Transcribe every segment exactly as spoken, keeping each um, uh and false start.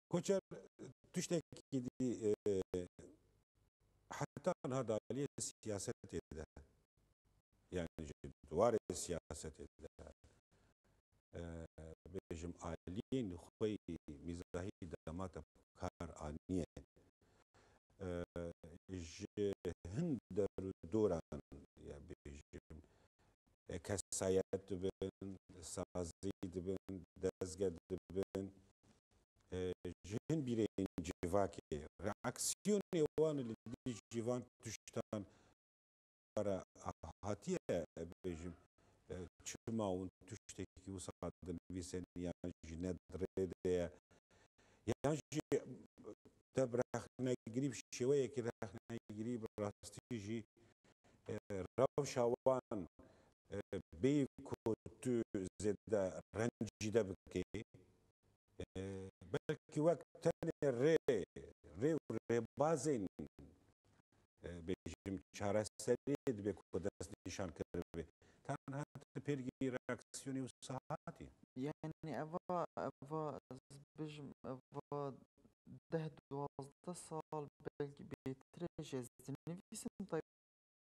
Koçer, tiştekî dî, e, heta niha di aliyê siyasetê de, yani ji warê siyasetê de, e, bêjim aliyên xwe yî mîzahî dema te bi kar aniye. E, ji hin der û doran, ya bêjim, e, kesayet dibin, sazî dibin, dezge dibin, e, ji hin bîrên civakê, reaksiyonê wan li dijî van tiştan re hatiye, bêjim, e, çima hûn tiştekî wisa dinivîsin, yan jî ne di rê de ye, yan jî te bi rexnegirî, bi şêweyekî rexnegirî bi rastî jî, e, rewşa wan, e, bêyî ku tu zêde rencîde bike, e, belkî wek tenê rê, rê û rêbazên, e, bêjim çareseriyê dibe ku dest nîşan kiribe. Tenha tu pêrgî reaksiyonê wisa hatî. Yani eva, eva, ez bijim, eva deh duwazdeh sal belkî bêtir e jî ez dinivîsim, taybet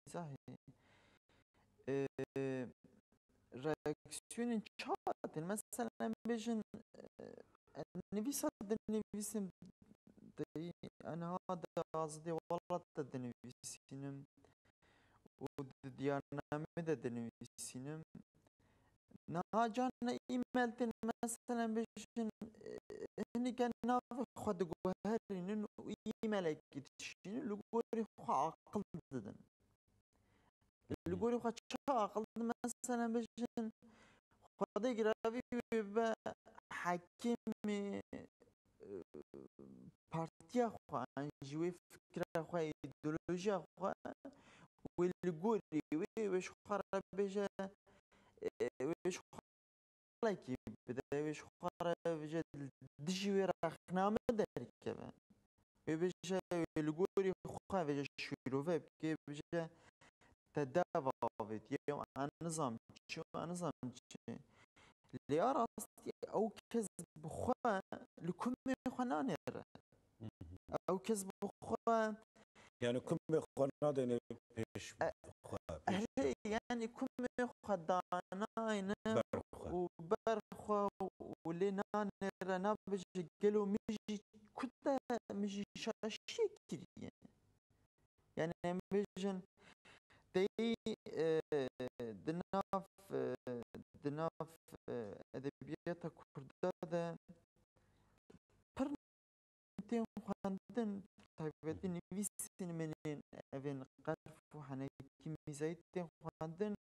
mîzahê. E, reaksiyonên çawa tên? Mesela em bêjin, e, nivîsa dinivîsim, di, aniha di Azadî Welat de dinivîsînim û di Diyarnamê de dinivîsînim. Niha carna e-mail tên, mesela bêjin, e, hinîke navê xwe diguherînin û e-mailekî dişînin, li gorî xwe aqil didin. Li gorî xwe çi aqil didin? Mesela bêjin, Xwedê giravî wê bibe hekîmê, e, partiya xwe, an jî wê fikra xwe, îdeolojiya xwe, wê li gorî wê, wê ji xwe re bêje, e, wê ji xwe xalekî bide, wê ji xwe re bêje, dijî wê rexname derkeve. Wê bêje, wê li gorî xwe bêje, şîrove bike, bêje, te dev avêtiye, ya ez nizam çi, ez nizam çi. Lê a rastî ew kes bi xwe li kumê xwe nanêre. Ew kes bi xwe Yani kumê xwe nadêne pêş E, xwe, pêş erê, yani kumê xwe danayne ber xwe. Û ber xwe û lê nanêre, nabêje gelo min jî ku de min jî şaşiyê kiriye. Yani em bêjin, tey, e, di nav, e, di nav, e, edebiyata Kurda de pir tên xwendin, taybetî nivîsên min ên evên Qerf û Henekî Mîzayî tên xwendin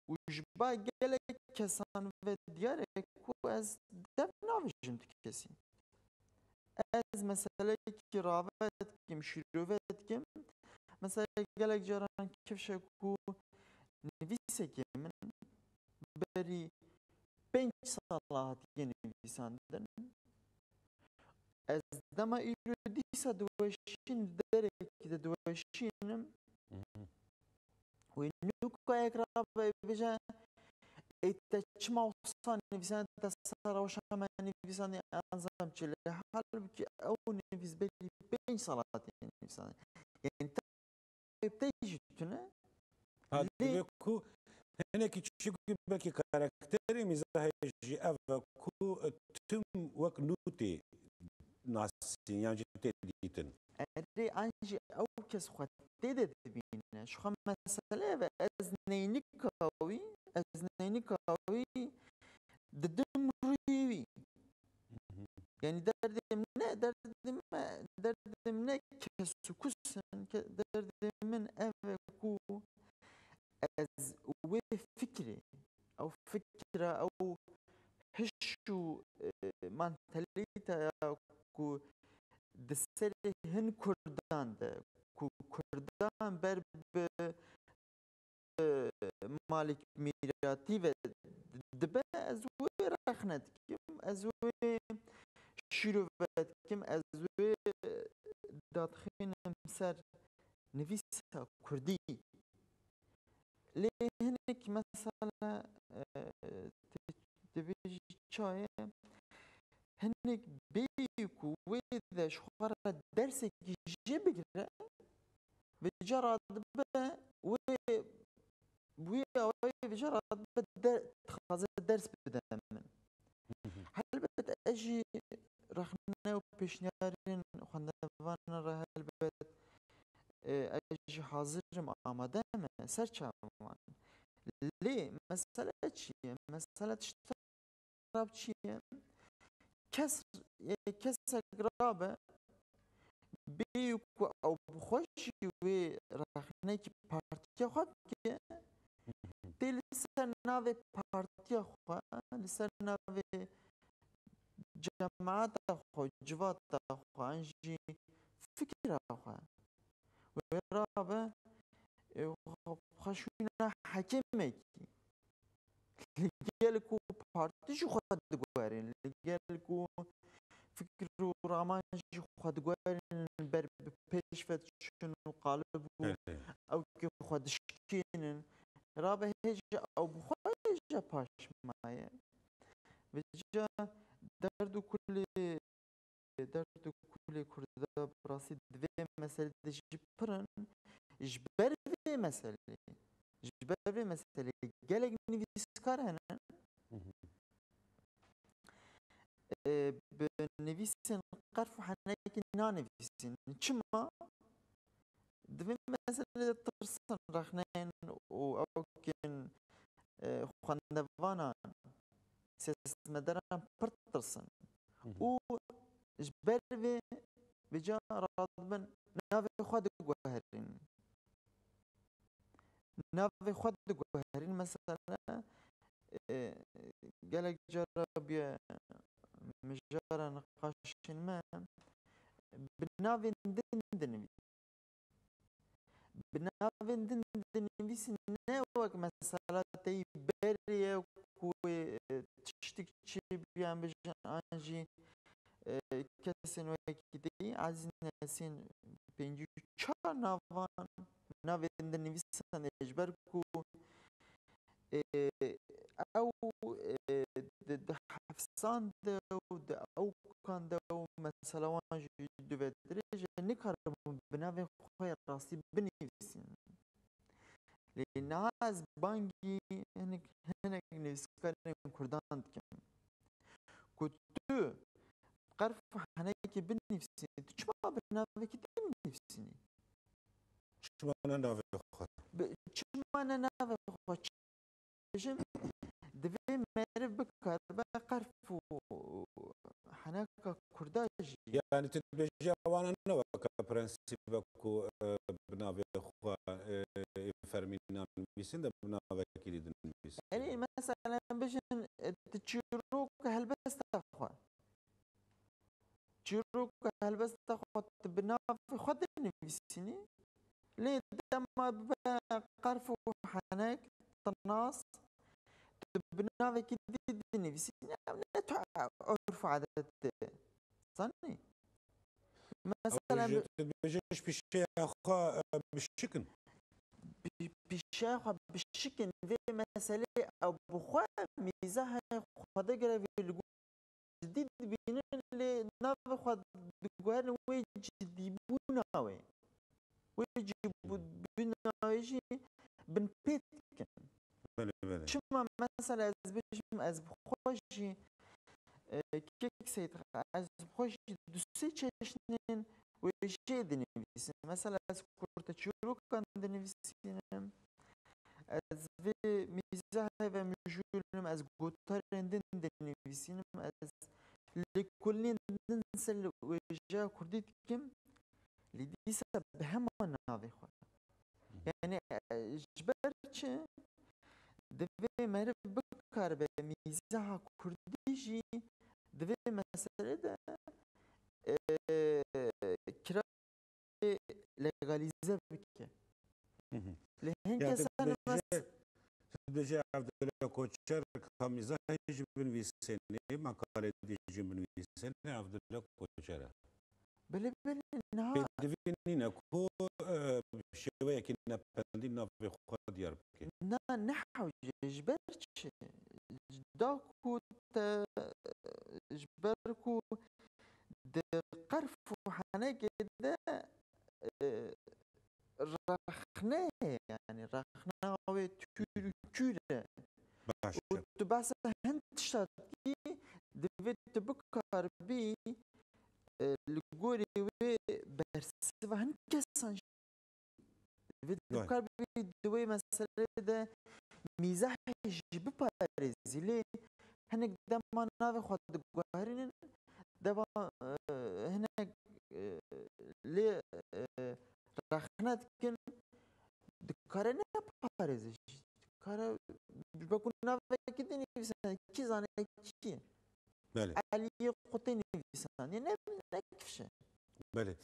û ji ba gelek kesan ve diyar e ku ez dev navêjim ti kesî. Ez meseleyekî rave dikim, şîrove dikim. Mesela gelek caran kifşe ku nivîsekê min berî pênc sala hatiye nivîsandin. Ez dema îro dîsa diweşînim, di derekî de diweşînim. Wê nûkayek rabe bêje, ê te çima wisa nivîsane, te sera weşa me nivîsane, ez nizam çi, lê halbûkî ew nivîs berî pênc sala hatiye nivîsane. Yani te te jî tune. Ha, lê divê ku hinekî çi ku belkî karakterê mîzahê jî ev e ku tim wek nûtê nasîn yan jî tê dîtin. Erê, an jî ew kes xwe tê de dibîne. Ji xwe mesele ev e, ez neynika wî, ez neynika wî didim rûyê wî. Yani derdê min ne, derdê me, derdê min ne kes û kus in, ke-, derdê min ev e ku ez wê fikrê, ew fikra, ew hiş û, e, mantalîteya ku di serê hin Kurdan de, ku Kurdan ber bi, e, Malik Mîratî ve dibe, ez wê rexne dikim, ez wê şîrove dikim, ez wê dadixînim ser nivîsa kurdî. Lê hinek mesela, e, tu dibêjî çaye, hinek bêyî ku wê de ji xwe re dersekî jê bigire, vêca radibe wê, wê awayê vêca radibe de, dixwaze ders bide min. Helbet ez jî rexne û pêşniyarên xwendevanan re helbet, e, ez jî hazir im, amade me ser çavan. Lê mesele çi ye? Mesele tişta çi ye? Kes, e, kesek rabe, bêyî ku ew bi xwe jî wê rexneyekî partiya xwe bike, tê li ser navê partiya xwe, li ser navê cemaeta xwe, civata xwe, an jî fikra xwe, wê rabe, e, xwe şûna hekîmekî. Li gel ku partî jî xwe diguherîn, li gel ku fikir û raman jî xwe diguherînin, ber bi pêş ve diçin û qalib û Belê. ew kê xwe dişkînin. Rabe hêja ew bi xwe hêja paş maye. Vêca derd û kulê, derd û kulê Kurda bi rastî di vê meselê de jî pir in. Ji ber vê meselê, ji ber vê meselê gelek nivîskar hene, Hı hı. e, bi nivîsên qerf û henekî nanivîsîn. Çima? Di vê meselê de tirsin, rexneyên û ew kên, e, xwendevanan, siyasetmedaran pir tirsin. Hı hı. Û ji ber vê vêca radibin navê xwe diguherînin. Navê xwe diguherîn, mesela, e, gelek cara bûye mijara niqaşên me bi navên din dinivîsin. Bi navên din dinivîsin, ne wek mesela tey berê ye ku wê, e, tiştik çêbûye, em bijin, an jî, e, kesên wekî te yî, Ezîz Nesîn pêncî û çar navan navên din nivîsandê, ji ber ku, e, ew, e, di, di hefsan de û di ewkan de û mesela wan jî dûvedirêj e, nikaribûn bi navê xwe yê rastî binivîsînin. Lê niha ez bangî hinek, hinek nivîskarên Kurdan dikim ku tu qerf henekê binivîsînî, tu çima bi navekî din binivîsînî? Çima ne navê xwe? Bi, çima ne navê xwe? Bêjin, divê meriv bikaribe qerf û heneka Kurda jî. Yani tu dibêjî ewana ne weke prensîbek ku, e, bi navê xwe, e, ê fermî nanivîsin de bi navekî dî dinivîsin. Erê, mesela bijin, e, tu çîrok helbesta xwe. Çîrok helbesta xwe tu bi navê xwe dinivîsînî. Lê dema bibe qerf û henek, tinas, tu bi navekî dî dinivîsînî. Ev ne tu urf û adet e. Zanî? Ew Mesela jê bi- tu dibêjî ji pîşeya xwe, e, bişikin. Bi-, pîşeya xwe bişikin. Vê meselê ew bi xwe mîzahê xwe de girevî li ji dî dibînin, lê navê xwe diguherin wê cidîbûna wê. Wê cidîbûna wê jî binpê dikin. Belê, belê. Çima mesela ez bijim, ez bi xwe jî, e, kek Seyîd, ez bi xwe jî du sê çeşnên wê jê dinivîsim. Mesela ez kurteçîrokan dinivîsînim. Ez vê mîzahê ve mijûl im, ez gotarên din dinivîsînim, ez lêkolînên din ser li wêjeya kurdî dikim, lê dîsa bi heman navê xwe. Yani, e, ji ber çi? Divê meriv bikaribe mîzaha kurdî jî di vê meselê de, e, kira legalîze bike. Hı hı. Lê hin Ya, tu kesan dibêje, mes- tu dibêje Evdile Koçer ka mîzahê jî binivîsênê, mekalê dî jî binivîsênê, Evdile Koçer e. Belê, belê, niha Pêdivî nîne ku, e, bi şêweyekî nependî navê xwe diyar bike. Na, ne hewce, ji ber çi? Da ku te, ji ber ku di qerf û henekê de, e, rexne ye, yani rexna wê tûr û çûr e. Baş. Û tu behsa hin tişta dikî, divê tu bikaribî, e, li gorî wê bersiva hin kesan jî divê tu Right. bikaribî di wê meselê de mîzahê jî biparêzî. Lê hinek dema navê xwe diguherînin, dema, e, hinek, e, lê, e, rexne dikin, dikare neparêze jî. Dikare ji ber ku navekî dinivîse, kî zane kî ye? Belê. Eliyê Qutê nivîsaniye, ne, ne kifşe. Belê.